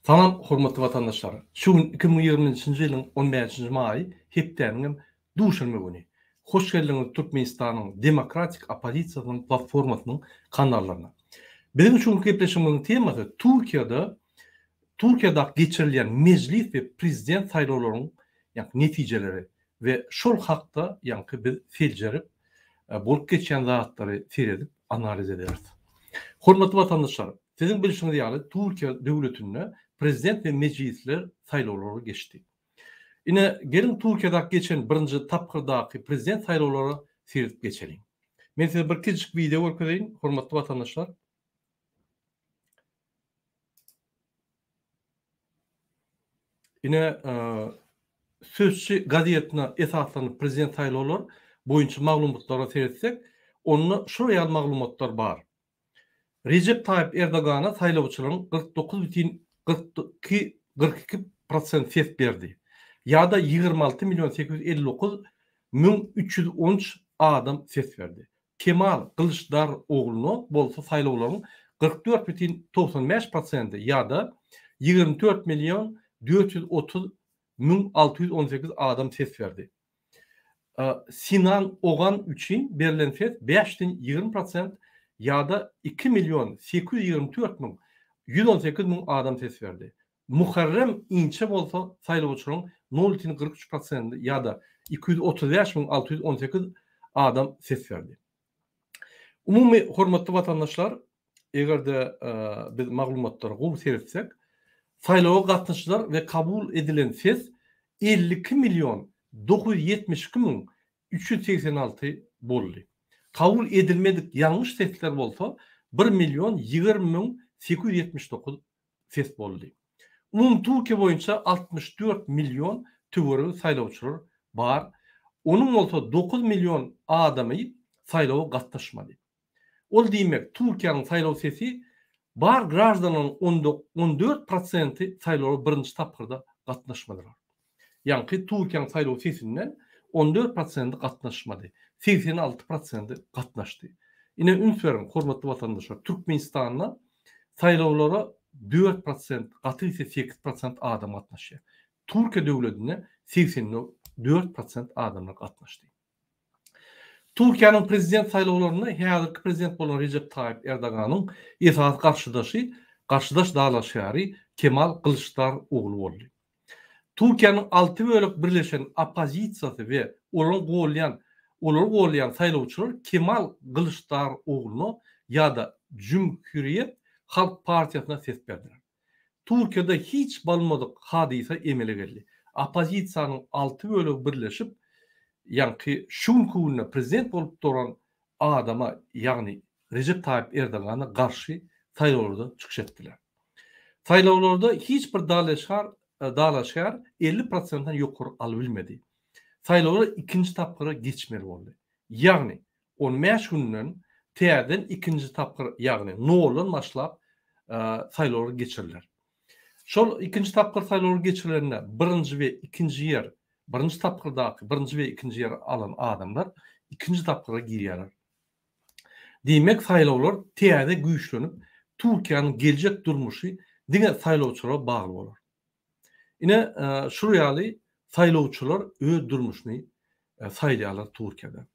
Salam hormatly watandaşlar! Şu gün 2023-nji ýylyň 15-nji maýy hepdäniň hem duşenbe güni. Hoş geldiňiz Türkmenistanyň demokratik oppozisiýasynyň platformasynyň kanallaryna. Biziň şu günki gepleşigimiziň temasy Türkiýede Türkiýede geçirilýän mejlis we prezident saýlawlaryň ýaňky netijeleri we şol hakda ýaňky biz seljerip bolup geçýän zatlary seredip analiz ederis. Hormatly watandaşlar, siziň bilşiňiz ýaly Türkiýe döwletinde prezident we mejlisler saýlawlary geçdi. Ine, geliň Türkiýedäki geçen birinji tapgyrdaky prezident saýlawlara seredip geçeliň. Men size bir kiçijik wideo görkezeýin, hormatly watandaşlar. Ine, Sözçi gazetine esaslanyp prezident saýlawlar boýunça maglumatlara seretsek, onda şular ýaly maglumatlar bar. Rejep Taýyp Erdogana saýlawçylaryň 49 bütin 42 42 prosent ses berdi. Ýa-da 26 million 859 313 adam ses berdi. Kemal Gylyçdarogluna bolsa saýlawlaryň 44 bütin 95 prosenti ýa-da 24 million 430 1618 adam ses berdi. Sinan Ogan üçin berlen ses bäşden 20 prosent ýa-da 2 million 824 118 müň adam ses berdi. Muharrem Inçe bolsa saýlawçylaryň nol bütin 43 prosenti ýa-da 235 618 adam ses berdi. Umumy hormatly watandaşlar, eger-de biz maglumatlara gowy seretsek, saýlawa gatnaşyjylar we kabul edilen ses 52 million 972 müň 386 boldy. Kabul edilmedik ýalňyş sesler bolsa 1 million 20 müň 879 ses boldy. Umumy Türkiýe boýunça 64 million töweregi saýlawçylar bar. Onuň bolsa 9 million adamy saýlawa gatnaşmady. Ol diýmek, Türkiýäniň saýlaw sesi bar graždanlaryň 14 prosenti saýlawlara birinji tapgyrda gatnaşmadylar. Ýaňky Türkiýäniň saýlaw sesinden 14 prosenti gatnaşmady. 86 prosenti gatnaşdy. Ine üns beriň, hormatly watandaşlar, Türkmenistanda saýlawlara 4 prosent, gaty gitse 8 prosent adam gatnaşýar. Türkiýe döwletinde 84 prosent adamlar gatnaşdy. Türkiýäniň prezident saýlawlarynda häzirki prezident bolan Rejep Taýyp Erdoganyň esasy garşydaşy, garşydaş dalaşgäri Kemal Gylyçdarogly boldy. Türkiýäniň alty bölek birleşen oppozisiýasy we olaryň golýan olary golýan saýlawçylar Kemal Gylyçdaroglyna ýa-da Jümhüriýet Halk partiýasyna ses berdiler. Türkiýede hiç bolmadyk hadysa emele geldi. Oppozisiýanyň alty bölegi birleşip, ýaňky şu günki günde prezident bolup duran adama, ýagny Rejep Taýyp Erdogana garşy saýlawlarda çykyş etdiler. Saýlawlarda hiç bir dalaşgär dalaşgär 50 prosentden ýokary alybilmedi. Saýlawlar ikinji tapgyra geçmeli boldy. Ýagny 15 günden täzeden ikinji tapgyr, ýagny noldan başlap saýlawlar geçiriler. Şol ikinji tapgyr saýlawlar geçirilende birinji we ikinji ýer, birinji tapgyrdaky birinji we ikinji ýeri alan adamlar ikinji tapgyra girýärler. Diýmek, saýlawlar täze güýçlenip, Türkiýäniň geljek durmuşy diňe saýlawçylara bagly bolar. Ine, şul ýaly saýlawçylar öz durmuşyny saýlaýarlar Türkiýede.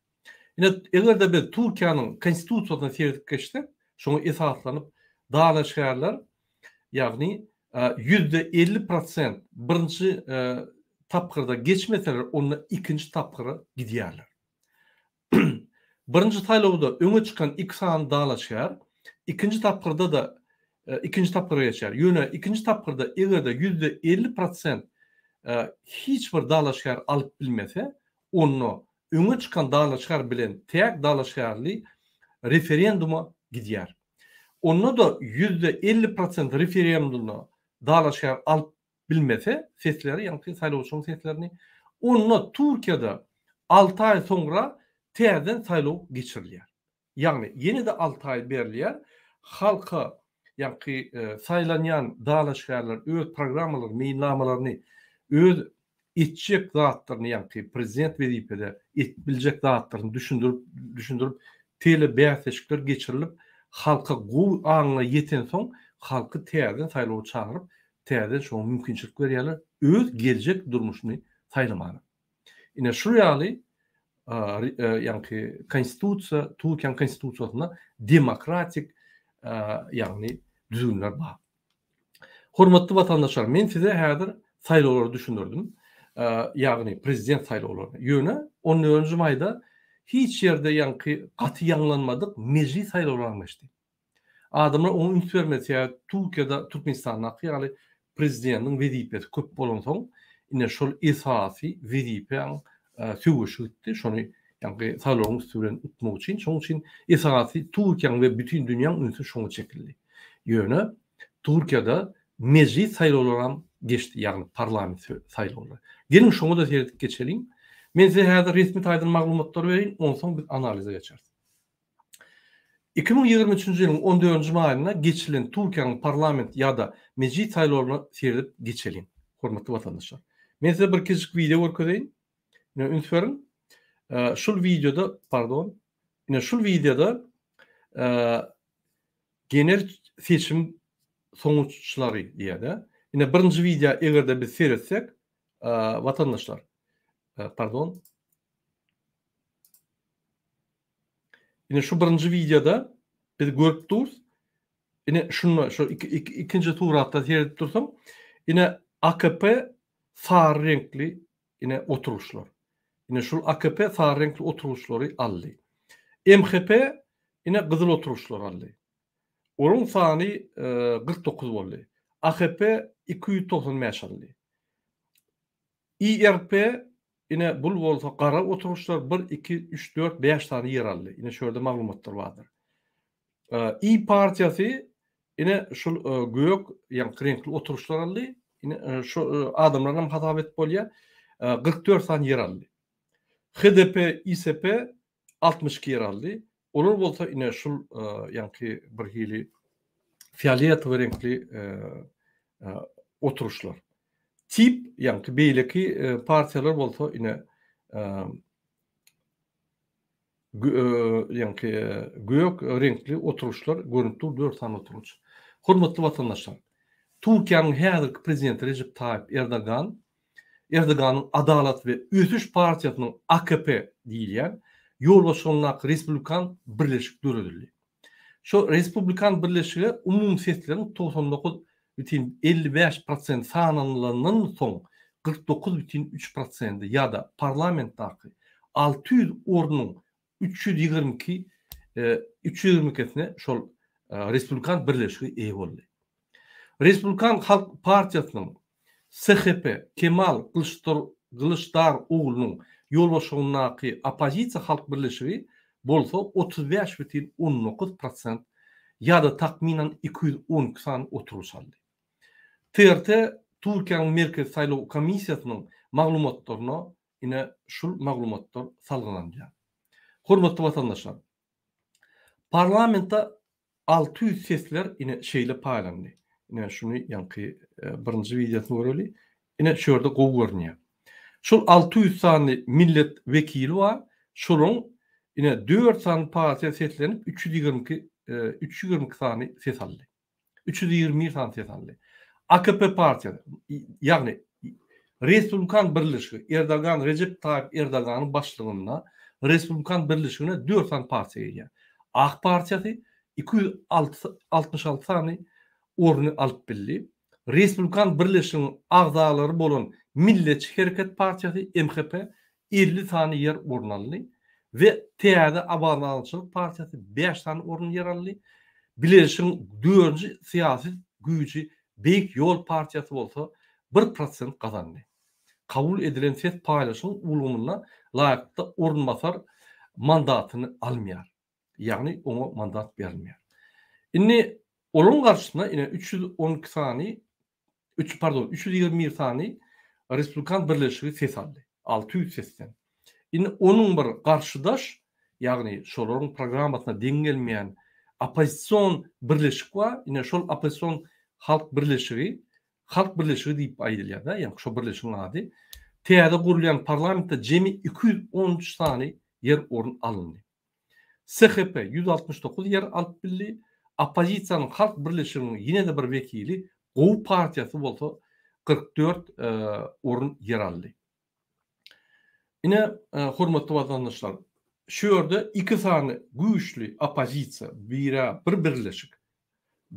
Ine, eger-de biz Türkiýäniň konstitusiýasyna seredip geçsek, şoňa esaslanyp dalaşgärler, ýagny 50% prosent birinji tapgyrda geçmeseler, onda ikinji tapgyra gidýärler. Birinji saýlawda öňe çykan iki sany dalaşgär ikinji tapgyrda-da ikinji tapgyra geçýär. Ýöne ikinji tapgyrda eger-de 50% prosent hiç bir dalaşgär alyp bilmese, onda öňe çykan dalaşgär bilen täk dalaşgärli referenduma gidýär. Onda-da 50% prosent referendumda dalaşgär alyp bilmese sesleri, ýagny saýlawçynyň seslerini, onda Türkiýede 6 aý soňra täzeden saýlaw geçirilýär. Ýagny ýene-de 6 aý berilýär. Halka ýagny saýlanýan dalaşgärler öz programmalary, meýilnamalaryny, öz etjek zatlaryny, ýagny prezident wezipede edip biljek zatlaryny düşündirip, düşündirip tele bäsleşikler geçirilip, halka gowy aňyna ýetensoň, halky täzeden saýlawa çagyryp, täzeden şoňa mümkinçilik berýärler öz geljek durmuşyny saýlamana. Ine şu ýaly ýaňky konstitusiýa, Türkiýäniň konstitusiýasynda demokratik ýagny düzgünler bar. Hormatly watandaşlar, men size häzir saýlawlary düşündirdim. Ýagny prezident saýlawlaryny. Ýöne on dördünji maýda hiç ýerde ýaňky gaty ýaňlanmadyk mejlis saýlawlaram geçdi. Adamlar oňa üns bermedi, sebäbi Türkiýede Türkmenistandaky ýaly prezidentiň wezipesi köp bolansoň, ine şol esasy wezipäň söweşi gitdi, şony ýaňky saýlawyň üsti bilen utmak üçin, şonuň üçin esasy Türkiýäniň we bütin dünýäň ünsi şoňa çekildi. Ýöne Türkiýede mejlis saýlawlaram geçdi, ýagny parlament saýlawlary. Geliň şoňa-da seredip geçeliň. Men size häzir resmi taýdan maglumatlary bereýin, onsoň biz analize geçeris. 2023-nji ýylyň on dördünji maýynda geçirilen Türkiýäniň parlament ýa-da mejlis saýlawlaryna seredip geçeliň, hormatly watandaşlar. Men size bir kiçijik wideo görkezeýin. Ine üns beriň. Şul wideoda, pardon, ine şul wideoda genel seçim soňuçlary diýýär-de. Ine birinji wideo eger-de biz seretsek, watandaşlar, pardon, Ine şu birinji wideoda biz görüp durus. Ine şunda şu ikinji suratda seredip dursaň, ine AKP sary reňkli ine oturgyçlar. Ine şul AKP sary reňkli oturgyçlary aldy. MHP ine gyzyl oturgyçlary aldy. Onuň sany 49 boldy. AHP 295 aldy. IRP Ine, bul bolsa gara oturgyçlar bir, iki, üç, dört, bäş sany ýer aldy. Ine, şu ýerde maglumatlar bardyr. I partiýasy ine şul gök, ýagny reňkli oturgyçlar aldy. Ine, şu adamlaryny hem hasap edip bolýar. 44 sany ýer aldy. HDP, ISP 62 ýer aldy. Olar bolsa ine şul ýaňky bir hili fioletowy reňkli oturyşlar. Tip ýaňky beýleki partiýalar bolsa ine ýaňky gök reňkli oturyşlar görnüp dur, 4 sany oturyş. Hormatly watandaşlar, Türkiýäniň häzirki prezidenti Rejep Taýyp Erdogan Erdoganyň Adalat we ösüş partiýasynyň, AKP, diýilýän, ýolbaşçylygyndaky Respublikan birleşik döredildi. Şol Respublikan birleşige umumy sesleriň 99,55 prosenti sananylandan soň 49,3 prosenti ýa-da parlamentdaky 600 ornuň 322 322-sine şol Respublikan birleşigi eýe boldy. Respublikan halk partiýasynyň, SHP, Kemal Gylyçdaroglunyň ýolbaşçylygyndaky oppozisiýa halk birleşigi bolsa 35,19 prosent ýa-da takmynan 212 sany oturyş aldy. TRT Türkiýäniň Merkezi saýlaw komissiýasynyň maglumatlaryna ine şul maglumatlar salgylanýar. Hormatly watandaşlar! Parlamentde 600 sesler ine şeýle paýlandy. Ine şuny ýaňky birinji wideosyny göreli. Ine şu ýerde gowy görünýär. Şol 600 sany millet wekili bar. Şolaryň ine 4 sany partiýa seslenip 322 322 sany ses aldy. 321 sany ses aldy. AKP partiýasy, ýagny Respublikan birleşigi, Erdogan, Rejep Taýyp Erdoganyň başlygynda Respublikan birleşigine 4 sany partiýa girýär. Ak partiýasy 266 sany orny alyp bildi. Respublikan birleşigiň agzalary bolan Milletçi hereket partiýasy, MHP, 50 sany ýer orun aldy we Täze abadançylyk partiýasy bäş sany orun ýer aldy. Bileleşigiň dördünji syýasy güýji Beýik ýol partiýasy bolsa bir prosent gazandy. Kabul edilen ses paýlaşyň ulgamyna laýyklykda orunbasar mandatyny almaýar. Ýagny oňa mandat berilmeýär. Indi olaryň garşysyna ine 312 sany üç pardon 321 sany Respublikan birleşigi ses aldy. 600 sesden. Indi onuň bir garşydaş, ýagny şolaryň programmasyna deň gelmeýän oppozision birleşik bar. Ine şol oppozision halk birleşigi, halk birleşigi diýip aýdylýar-da, ýagny şo birleşigiň ady. Täze gurulýan parlamentde jemi 213 sany ýer orun alyndy. SHP 169 ýer alyp bildi. Oppozisiýanyň Halk birleşiginiň ýene-de bir wekili. Gowy partiýasy bolsa 44 orun ýer aldy. Ine, hormatly watandaşlar, şu ýerde iki sany güýçli oppozisiýa, biri bir birleşik,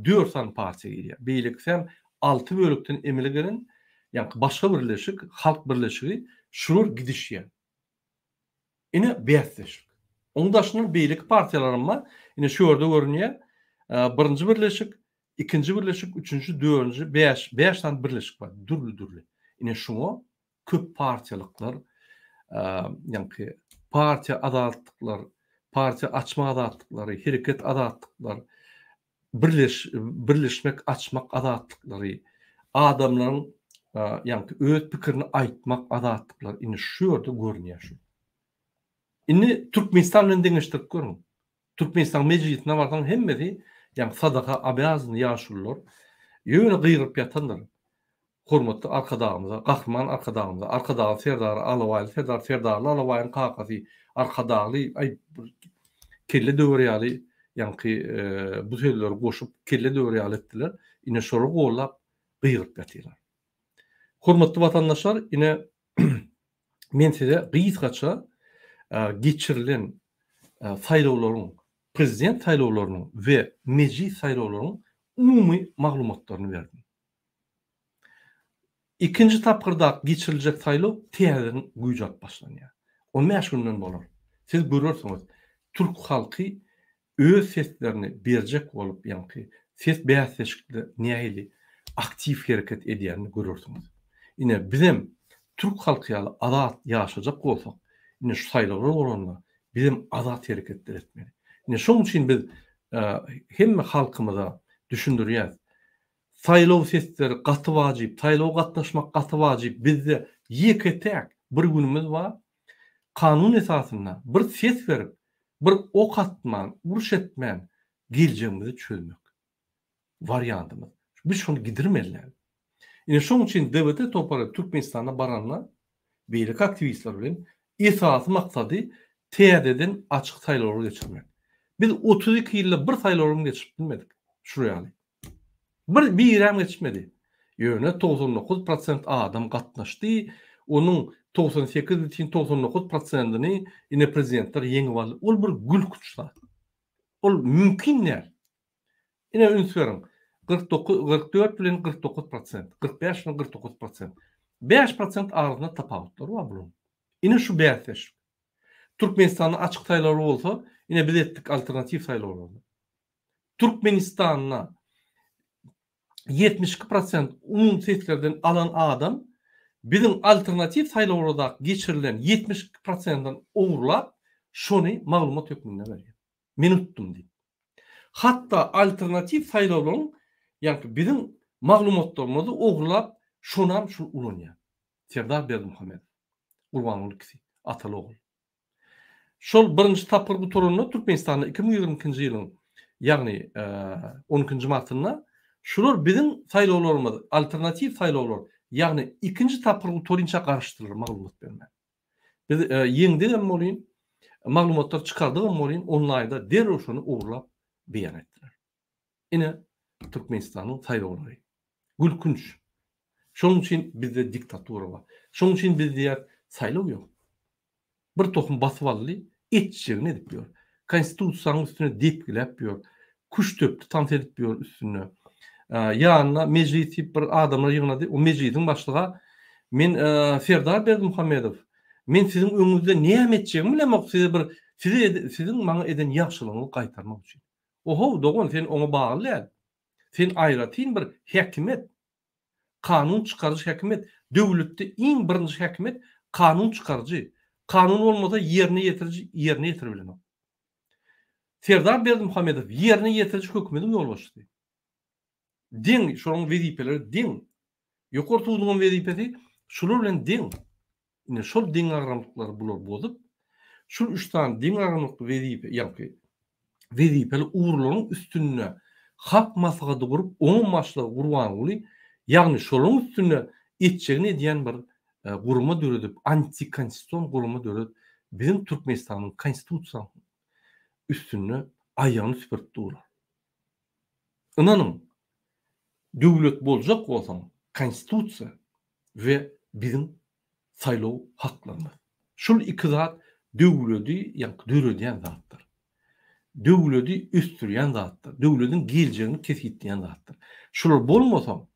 dört sany partiýa girýär. Beýlekisi hem alty bölekden emele gelen, ýaňky başga birleşik, Halk birleşigi, şular gidişýär. Ine bäsdeşlik. Onuň daşyndan beýleki partiýalaram bar. Ine şu ýerde görünýär. Birinji birleşik, ikinji birleşik, üçünji, dördünji, bäş, bäş sany birleşik bar. Dürli-dürli. Ine şuňa köp partiýalyklar, ýaňky partiýa azatlyklar, partiýa açma azatlyklary, hereket azatlyklar, birleş birleşmek açmak azatlyklary, adamlaryň ýaňky öz pikirini aýtmak azatlyklary indi şu ýerde görünýär şu. Indi Türkmenistan bilen deňeşdirip görüň. Türkmenistanyň mejlisine barsaň hemmesi ýaňky sadaka obýazny ýaşulular ýöne gygyryp ýatandyr. Hormatly Arkadagymyza, Gahryman Arkadagymyza, Arkadagly Serdara, Alabaýly Serdar, Serdarly Alabaýyň kakasy, Arkadagly, aý, bir kelle döwer ýaly, ýaňky bu sözleri goşup, kelle döwer ýaly etdiler. Ine, şolary gollap, gygyryp ýatyrlar. Hormatly watandaşlar, ine, men size gysgaça geçirilen saýlawlaryň, prezident saýlawlarynyň we mejlis saýlawlaryň umumy maglumatlaryny berdim. Ikinji tapgyrdaky geçiriljek saýlaw täzeden güýç alyp başlanýar. On bäş günden bolar. Siz görersiňiz, türk halky öz seslerini berjek bolup, ýaňky ses bäsleşikde nähili aktiw hereket edýänini görersiňiz. Ine, bizem türk halky ýaly azat ýaşajak bolsak, ine şu saýlawlar bolanda bizem azat hereketler etmeli. Ine şoň üçin biz hemme halkymyza düşündirýäs. Saýlaw sesleri gaty wajyp, saýlawa gatnaşmak gaty wajyp. Bizde ýeke-täk bir günümiz bar. Kanun esasynda bir ses berip, bir ok atman, uruş etmän geljegimizi çözmek wariantymyz. Biz şony gidirmeli däl. Ine şoň üçin DWT topary Türkmenistana baranda beýleki aktiwistler bilen esasy maksady täzeden açyk saýlawlar geçirmek. Biz 32 ýylda bir saýlawam geçirip bilmedik şular ýaly. Bir birem geçmedi. Ýöne 99 prosent adam gatnaşdy. Onuň 98 bütin 99 prosentini ine prezidentler ýeňip aldy. Ol bir gülkünç zat. Ol mümkin däl. Ine üns beriň. 49 44 bilen 49 prosent, 45 bilen 49 prosent. 5 prosent arasynda tapawutlar bar bularyň. Ine şu bäsdeşlik. Türkmenistanda açyk saýlawlar bolsa, ine biz etdik alternatiw saýlawlaryny. Türkmenistanda 72 prosent umumy seslerden alan adam biziň alternatiw saýlawlardaky geçirilen 72 prosentden ogurlap, şony maglumat hökmünde berýär. Men utdum diýip. Hatda alternatiw saýlawlaryň, ýagny biziň maglumatlarymyzy ogurlap, şonam şul ulanýar. Serdar Berdimuhamedow, Gurbanguly ikisi, ataly-ogul. Şol birinji tapgyr gutaranda Türkmenistanda 2022-nji ýylyň, ýagny on ikinji martynda şular biziň saýlawlarymyz, alternatiw saýlawlar, ýagny ikinji tapgyr gutarynça garaşdylar maglumat bermän. Biz ýeňdigem welin, maglumatlary çykardygam welin, onlaýda derrew şony ogurlap beýan etdiler. Ine, Türkmenistanyň saýlawlary. Gülkünç. Şonuň üçin bizde diktatura bar. Şonuň üçin biz diýýäris, saýlaw ýok. Bir tohum basyp aldy, etjegini edip ýör. Konstitusiýanyň üstüne depgiläp ýör. Küştdepdi tans edip ýör üstünde. Ýanyna mejlis diýip bir adamlar ýygnady. O mejlisiň başlygy men Serdar Berdimuhamedow, men siziň öňüňizde näme etjegimi bilemok, size bir size siziň maňa eden ýagşylygyňyzy gaýtarmak üçin. Ohow, dogan, sen oňa bagly däl. Sen aýratyn bir häkimiýet. Kanun çykaryjy häkimiýet. Döwletde iň birinji häkimiýet kanun çykaryjy. Kanun bolmasa ýerine ýetiriji ýerine ýetirip bilenok. Serdar Berdimuhamedow ýerine ýetiriji hökümediň ýolbaşçysy. Deň, şolaryň wezipeleri deň. Ýokary suduň wezipesi şular bilen deň. Ine şol deňagramlyklary bular bozup, şul üç sany deňagramlykly wezipe, ýaňky wezipeli ugurlaryň üstünde Halk Maslahaty gurup, oňam başlygy Gurbanguly, ýagny şolaryň üstünde etjegini edýän bir gurama döredip, antikonstitusion gurama döredip, biziň Türkmenistanyň Konstitusiýasynyň üstünde aýagyny süpürip durlar. Ynanyň! Döwlet boljak bolsaň konstitusiýa we biziň saýlaw haklarymyz. Şul iki zat döwledi ýaňky döredýän zatdyr. Döwledi ösdürýän zatdyr. Döwlediň geljegini kesgitleýän zatdyr. Şular bolmasa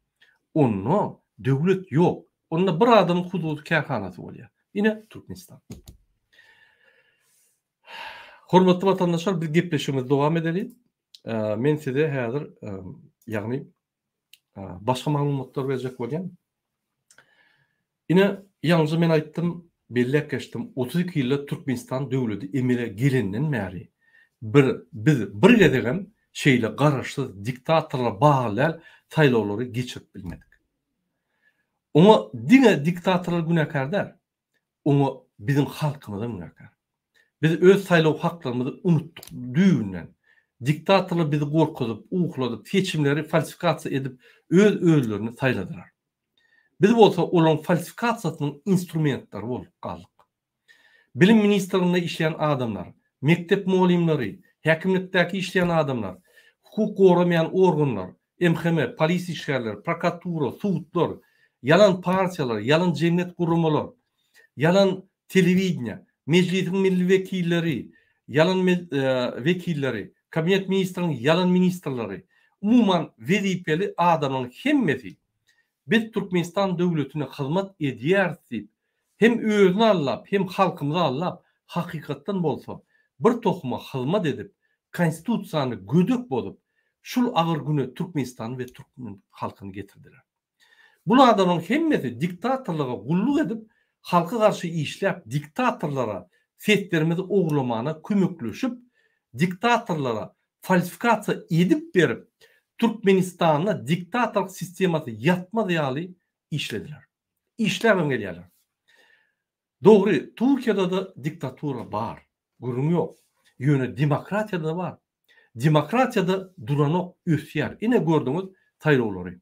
onda döwlet ýok. Onda bir adamyň hususy kärhanasy bolýar. Ine Türkmenistan. Hormatly watandaşlar biz gepleşigimizi dowam edeli. Men size häzir ýagny başga maglumatlar berjek bolýan. Ine ýaňyja men aýtdym, belläp geçdim, 32 ýylda Türkmenistan döwleti emele gelenden bäri bir biz bir gezegem şeýle garaşsyz diktatorlara bagly däl saýlawlary geçirip bilmedik. Oňa diňe diktatorlar günäkär däl. Oňa biziň halkymyzam günäkär. Biz öz saýlaw haklarymyzy unutdyk düýbünden. Diktatorlar bizi gorkuzyp, ukladyp, seçimleri falsifikasiýa edip öz özlerini saýladylar. Biz bolsa olaryň falsifikasiýasynyň instrumentleri bolup galdyk. Bilim ministrliginde işleýän adamlar, mekdep mugallymlary, häkimlikdäki işleýän adamlar, hukuk goramaýan organlar, MHM, polisiýa işgärleri, prokuratura, sudlar, ýalan partiýalar, ýalan jemgyýet guramalar, ýalan telewideniýe, Mejlisiň milli wekilleri, ýalan wekilleri, Kabinet ministriniň ýalan ministrleri, umuman wezipeli adamlaryň hemmesi biz Türkmenistan döwletine hyzmat edýäris diýip, hem özüni aldap, hem halkymyzy aldap, hakykatdan bolsa bir tohuma hyzmat edip, Konstitusiýany gödek bozup, şul agyr güne Türkmenistany we türkmen halkyny getirdiler. Bul adamlaryň hemmesi diktatorlyga gulluk edip, halka garşy işläp, diktatorlara seslerimizi ogurlamana kömekleşip, diktatorlara falsifikasiýa edip berip, Türkmenistanda diktatorlyk sistemasy ýatmaz ýaly işlediler. Işläbem gelýärler. Dogry, Türkiýede-de diktatura bar, gürrüň ýok. Ýöne demokratiýa-da bar. Demokratiýa-da duranok, ösýär. Ine gördüňiz saýlawlary.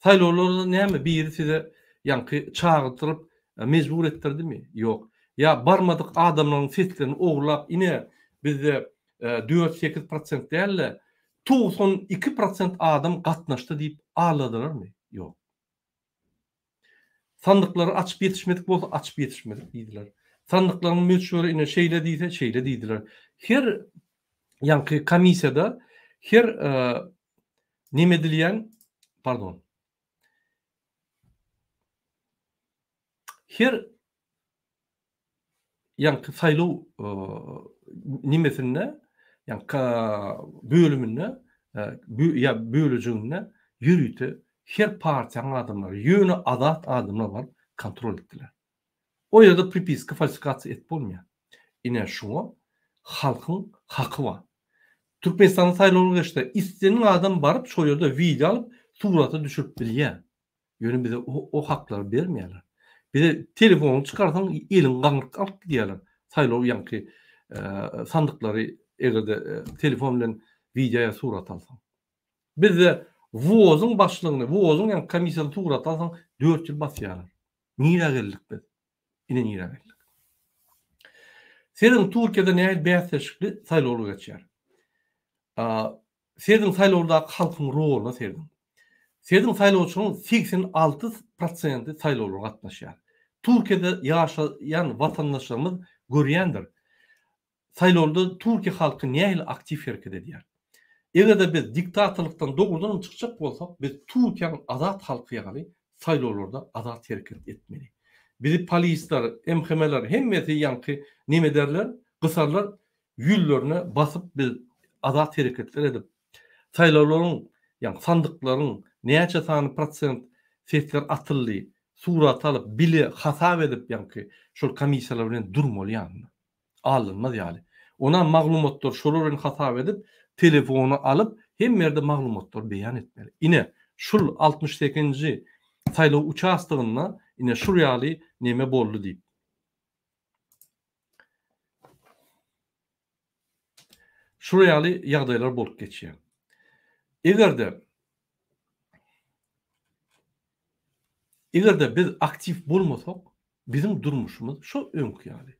Saýlawlarda näme biri size ýaňky çagyrdyryp mejbur etdirdimi? Ýok. Ýa barmadyk adamlaryň seslerini ogurlap ine bizde dört sekiz prosent däl-de 92 prosent adam gatnaşdy diýip aldadylarmy? Ýok. Sandyklary açyp ýetişmedik bolsa açyp ýetişmedik diýdiler. Sandyklaryň möçberi ine şeýle diýse şeýle diýdiler. Her ýaňky komissiýada her neme edilýän pardon. Her ýaňky saýlaw nimesinde, ýaňky bölüminde ýa bölejiginde ýörite her partiýanyň adamlary, ýöne azat adamlar baryp kontrol etdiler. O ýerde pripiska, falsifikasiýa edip bolmaýar. Ine şuňa halkyň haky bar. Türkmenistanda saýlawlar geçse, islendik adam baryp şo ýerde wideo alyp, surata düşürip bilýär. Ýöne bize o haklary bermeýärler. Bize telefonyňy çykarsaň eliňi gaňryp alyp gidýärler. Saýlaw ýaňky sandyklary eger-de telefon bilen wideo ýa surat alsaň. Bizde WOZ-yň başlygyny, WOZ-yň ýaňky komissiýasyny surat alsaň 4 ýyl basýarlar. Nirä geldik biz? Ine nirä geldik. Serediň Türkiýede nähili bäsleşikli saýlawlar geçýär. Serediň saýlawlardaky halkyň roluna serediň. Serediň saýlawçylaryň 86 prosenti saýlawlara gatnaşýar. Türkiýede ýaşaýan watandaşlarymyz görýändir. Saýlawlarda Türkiýe halky nähili aktiw hereket edýär. Eger-de biz diktatorlykdan dogrudanam çykjak bolsak, biz Türkiýäniň azat halky ýaly saýlawlarda azat hereket etmeli. Bizi polisler, MHM-ler hemmesi ýaňky neme ederler, gysarlar, ýüzlerine basyp biz azat hereketler edip, saýlawlaryň, ýagny sandyklaryň näçe sany prosent sesler atyldy, surata alyp, bile hasap edip ýaňky şol komissiýalar bilen durmaly ýanynda. Alynmaz ýaly. Onam maglumatlary şolar bilen hasap edip, telefona alyp, hemme ýerde maglumatlary beýan etmeli. Ine, şul 68-nji saýlaw uçastogynda ine şul ýaly neme boldy diýip. Şular ýaly ýagdaýlar bolup geçýär. Eger-de Eger-de biz aktiw bolmasak, biziň durmuşymyz şo öňki ýaly.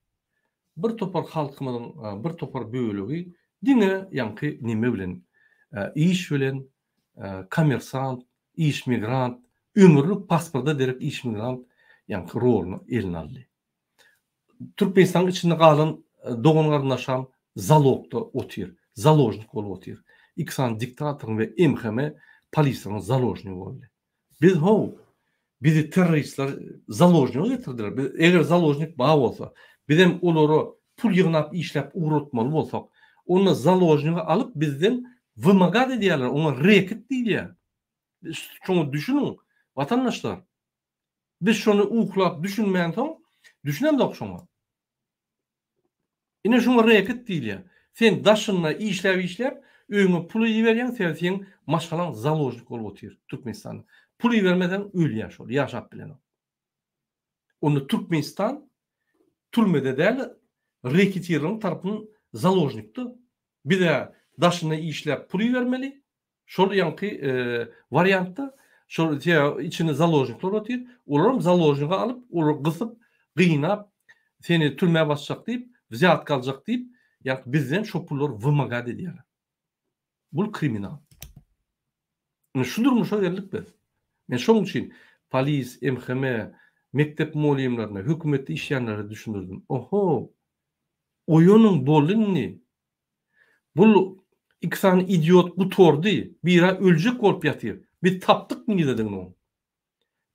Bir topar halkymyzyň bir topar bölegi diňe ýaňky neme bilen, iş bilen. kommersant, iş migrant, ömürlik pasporta derek iş migrant ýaňky roluny eline aldy. Türkmenistanyň içinde galan dogan-garyndaşam zalogda otyr, založnik bolup otyr. Iki sany diktatoryň we MHM polislaryň založnigi boldy. Biz how, bizi terroristler založnige getirdiler. Biz eger založnik bar bolsa, bizem olara pul ýygnap işläp ugratmaly bolsak, onda založnigi alyp bizden wymagat edýärler, oňa reket diýilýär. Şoňa düşüniň, watandaşlar. Biz şony uklap düşünmänsoň, düşünemzok şoňa. Ine şuňa reket diýilýär. Sen daşynda işläp-işläp öýüňe pul iberýäň, sebäbi seň maşgalaň založnik bolup otyr Türkmenistanda. Pul ibermeseň ölýär şol, ýaşap bilenok. Onda Türkmenistan türmede däl, reketirleriň tarapyndan založnikde. Biz-ä daşynda işläp pul ibermeli, Şol ýaňky wariantda şol içinde založnikler otyr. Olaram založnigi alyp, olary gysyp, gynap, seni türmä basjak diýip, wzýatka aljak diýip, ýaňky bizden şo pullary wymagat edýärler. Bul kriminal. Ine şu durmuşa geldik biz. Men şoň üçin polis, MHM, mekdep mugallymlaryna, hökümetde işleýänlere düşündirdim. Oho! Oýanyň boldy indi. Bul iki sany idiot gutardy, bira öljek bolup ýatyr. Biz tapdyk niredigini oň.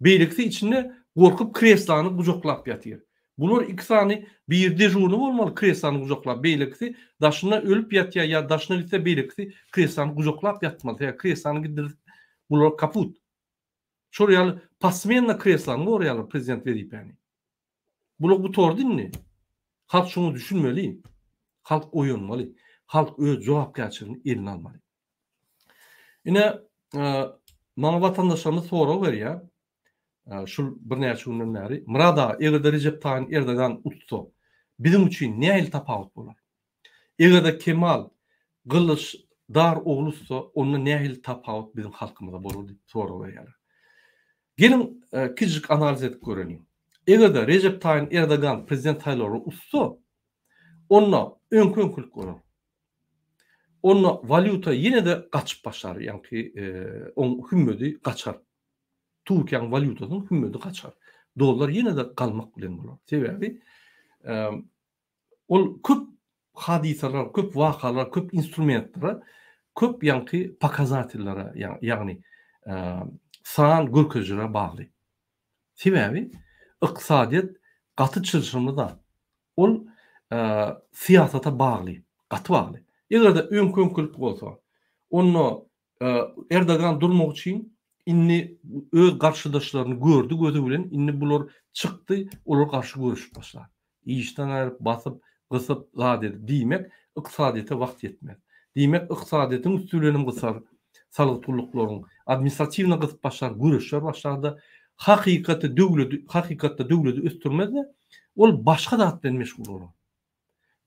Beýlekisi içinde gorkup kreslany gujaklap ýatyr. Bular iki sany biri dežurny bolmaly kreslany gujaklap, beýlekisi daşynda ölüp ýatýar ýa daşyna gitse beýlekisi kreslany gujaklap ýatmaly. Sebäbi kreslany gidirip bular kaput. Şol ýaly posmenno kreslany goraýarlar prezident wezipäni. Bular gutardy indi. Halk şuňa düşünmeli. Halk oýanmaly. Halk öz jogapkärçiligini eline almaly. Ine, maňa watandaşlarymyz sorag berýär. Şul birnäçe günden bäri. Myrat aga, eger-de Rejep Taýyp Erdogan utsa, biziň üçin nähili tapawut bolar? Eger-de Kemal Gylyç Dar ogly utsa, onda nähili tapawut biziň halkymyza bolar diýip sorag berýärler. Geliň, kiçijik analiz edip göreliň. Eger-de Rejep Taýyp Erdogan prezident saýlawlary utsa, onda öňki-öňkülik bolar. Onda walýuta ýene-de gaçyp başlar, ýaňky oň hümmedi gaçar. Türkiýäniň walýutasynyň hümmedi gaçar. Dollar ýene-de galmak bilen bolar. Sebäbi Ol köp hadysalar, köp wakalar, köp instrumentlere, köp ýaňky pokazatellere, ýagny san görkezijilere bagly. Sebäbi ykdysadyýet gaty çylşyrymly zat. Ol syýasata bagly, gaty bagly. Eger-de öňki-öňkülik bolsa, onda Erdogan durmak üçin indi öz garşydaşlaryny gördi gözi bilen indi bular çykdy olar garşy göreşip başlar. Işden aýryp basyp gysyp zat edip diýmek ykdysadyýete wagt ýetmez. Diýmek ykdysadyýetiň üsti bilenem gysar salgyt gulluklaryň administratiwno gysyp başlar göreşler başlarda hakykaty döwledi hakykatda döwledi ösdürmezde ol başga zat bilen meşgul bolar.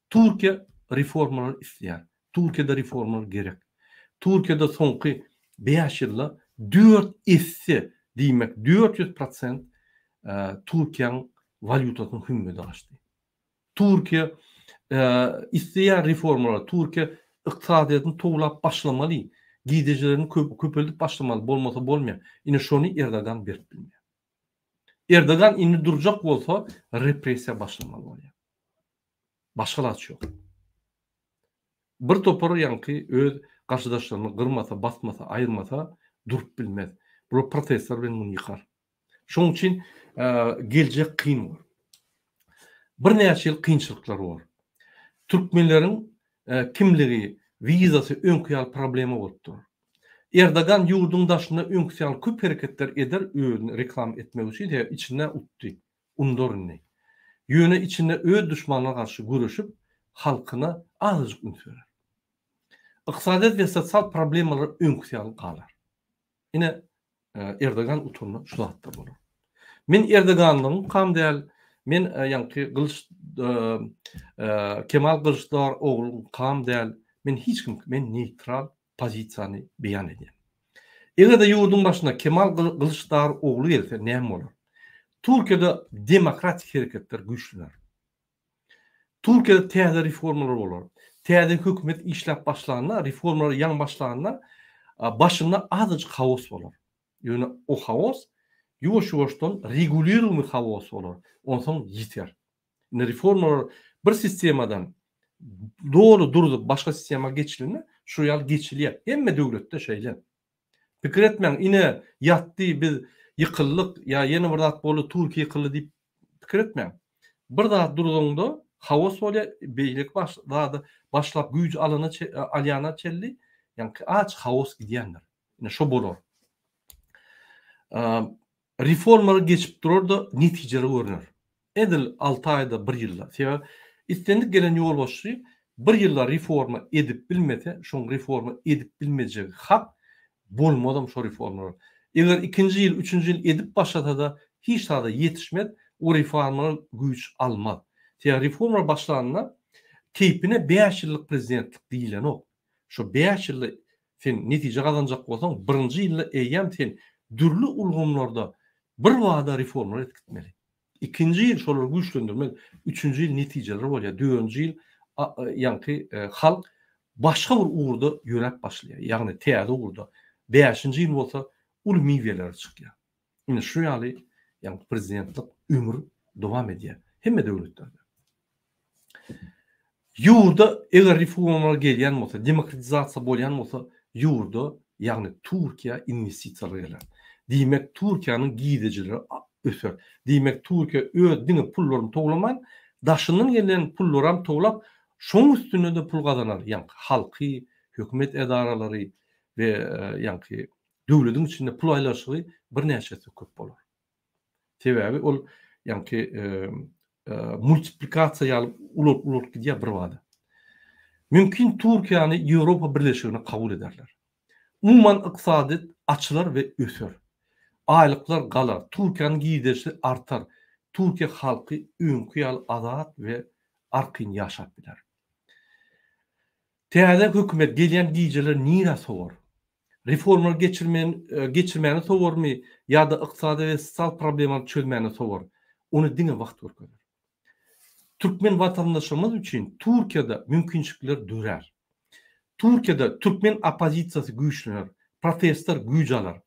Türkiýe reformalar isleýär. Türkiýede reformalar gerek. Türkiýede soňky bäş ýylda dört esse, diýmek 400 prosent Türkiýäň walýutasynyň hümmedi gaçdy. Türkiýe isleýär reformalary. Türkiýe ykdysadyýetini towlap başlamaly, girdejilerini köpeldip başlamaly, bolmasa bolmaýar. Ine şony Erdogan berip bilmeýär. Erdogan indi durjak bolsa repressiýa başlamaly bolýar. Başga alaç ýok. Bir topar ýaňky öz garşydaşlaryny gyrmasa, basmasa, aýyrmasa durup bilmez. Bular protestler bilen muny ýykar. Şonuň üçin geljek kyn bor. Birnäçe ýyl kynçylyklar bor. Türkmenleriň kimligi, wizasy öňki ýaly problema bolup dur. Erdogan ýurduň daşynda öňküsi ýaly köp hereketler eder özüni reklama etmek üçin sebäbi içinde utdy. Undar indi. Ýöne içinde öz duşmanyna garşy göreşip halkyna azajyk üns berer. Ykdysadyýet we sosial problemalar öňküsi ýaly galar. Ine Erdogan utanda şu zatlar bolar. Men Erdoganlygyň kam däl, men ýaňky Gylyç Kemal Gylyçdar ogluň kam däl, men hiç kim, men neýtral pozisiýany beýan edýän. Eger-de ýurduň başyna Kemal Gylyçdar ogly gelse näme bolar? Türkiýede demokratik hereketler güýçlener. Türkiýede täze reformalar bolar. Täze hökümet işläp başlanda, reformalar ýaňy başlanda, Başynda azajyk haos bolar. Ýöne o haos ýuwaş-ýuwaşdan regulirumy haos bolar. Onsoň ýiter. Indi reformalar bir sistemadan doly durzup başga sistema geçilende şu ýaly geçilýär. Hemme döwletde şeýle. Pikir etmäň, ine ýatdy biz ýykyldyk ýa ýene bir zat boldy Türkiýe ýykyldy diýip pikir etmäň. Bir zat durzaňda haos bolýar, beýleki baş zady başlap güýç alana alýana çenli ýaňky aç haos gidýändir. Ine şo bolar. Reformalar geçip durar-da netijeler görner. Edil alty aýda bir ýylda. Sebäbi islendik gelen ýolbaşçy bir ýylda reforma edip bilmese, şoň reforma edip bilmejegi hak, bolmazam şo reformalar. Eger ikinji ýyl, üçünji ýyl edip başlasa-da hiç zada ýetişmez, o reformalar güýç almaz. Sebäbi reformalar başlanda keýpine bäş ýyllyk prezidentlik diýilenok. Şo bäş ýylda sen netije gazanjak bolsaň, birinji ýylda eýýäm sen dürli ulgamlarda birbada reformalar edip gitmeli. Ikinji ýyl şolary güýçlendirmeli, üçünji ýyl netijeler bolýar, dördünji ýyl ýaňky halk başga bir ugurda ýöräp başlaýar, ýagny täze ugurda. Bäşinji ýyl bolsa uly miweleri çykýar. Ine şu ýaly ýaňky prezidentlik ömür dowam edýär hemme döwletlerde. Ýurda eger reformalar gelýän bolsa, demokratizasiýa bolýan bolsa, ýurda, ýagny Türkiýä inwestisiýalar geler. Diýmek, Türkiýäniň girdejileri öser. Diýmek, Türkiýe öz diňe pullaryny towlaman, daşyndan gelen pullaram towlap, şonuň üstünde-de pul gazanar, ýaňky halky, hökümet edaralary we ýaňky döwlediň içinde pul aýlanyşygy birnäçe esse köp bolar. Sebäbi ol ýaňky multiplikasiýa ýaly ulalyp-ulalyp gidýär birbada. Mümkin Türkiýäni Ýewropa Birleşigine kabul ederler. Umuman ykdysadyýet açylar we öser. Aýlyklar galar, Türkiýäniň girdejisi artar, Türkiýe halky öňki ýaly azat we arkaýyn ýaşap biler. Täze hökümet gelýän gijeler nirä sowar? Reformalar geçirmen geçirmäne sowarmy ýa-da ykdysady we sosial problemalary çözmäne sowar? Ony diňe wagt görkezer. Türkmen watandaşlarymyz üçin Türkiýede mümkinçilikler dörär. Türkiýede türkmen oppozisiýasy güýçlener, protestler güýç alar.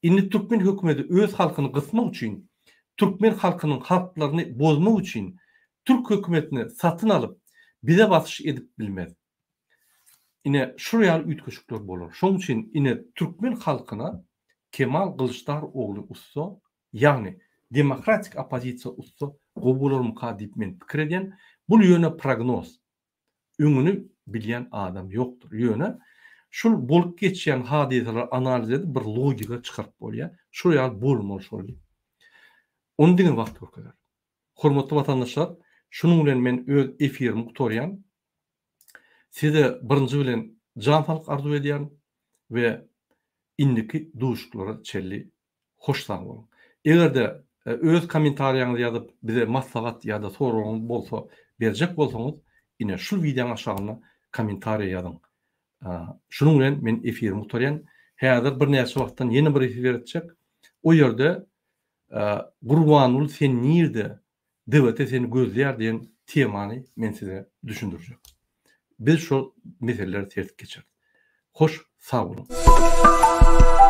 Indi türkmen hökümeti öz halkyny gysmak üçin, türkmen halkynyň haklaryny bozmak üçin türk hökümetini satyn alyp, bize basyş edip bilmez. Ine, şul ýaly üýtgeşikler bolar. Şonuň üçin ine türkmen halkyna Kemal Gylyçdar ogly ussa, ýagny demokratik oppozisiýa ussa gowy bolarmyka diýip men pikir edýän. Bul ýöne prognoz. Öňüni bilýän adam ýokdur. Ýöne şul bolup geçýän hadysalary analiz edip bir logika çykaryp bolýar. Şul ýaly bolmaly şol diýip. Ony diňe wagt görkezer. Hormatly watandaşlar, şunuň bilen men öz efirimi gutarýan. Size birinji bilen jan saglyk arzuw edýärin we indiki duşuşyklara çenli hoş sag boluň. Eger-de öz kommentariýaňyzy ýazyp bize maslahat ýa-da soragyňyz bolsa berjek bolsaňyz ine şul wideoň aşagynda kommentariýa ýazyň. Şunuň bilen men efirimi gutarýan. Häzir birnäçe wagtdan ýene bir efir etjek. O ýerde Gurbanguly sen nirde DWT seni gözleýär diýen temany men size düşündirjek. Biz şol meseleleri sertip geçeris. Hoş sag boluň.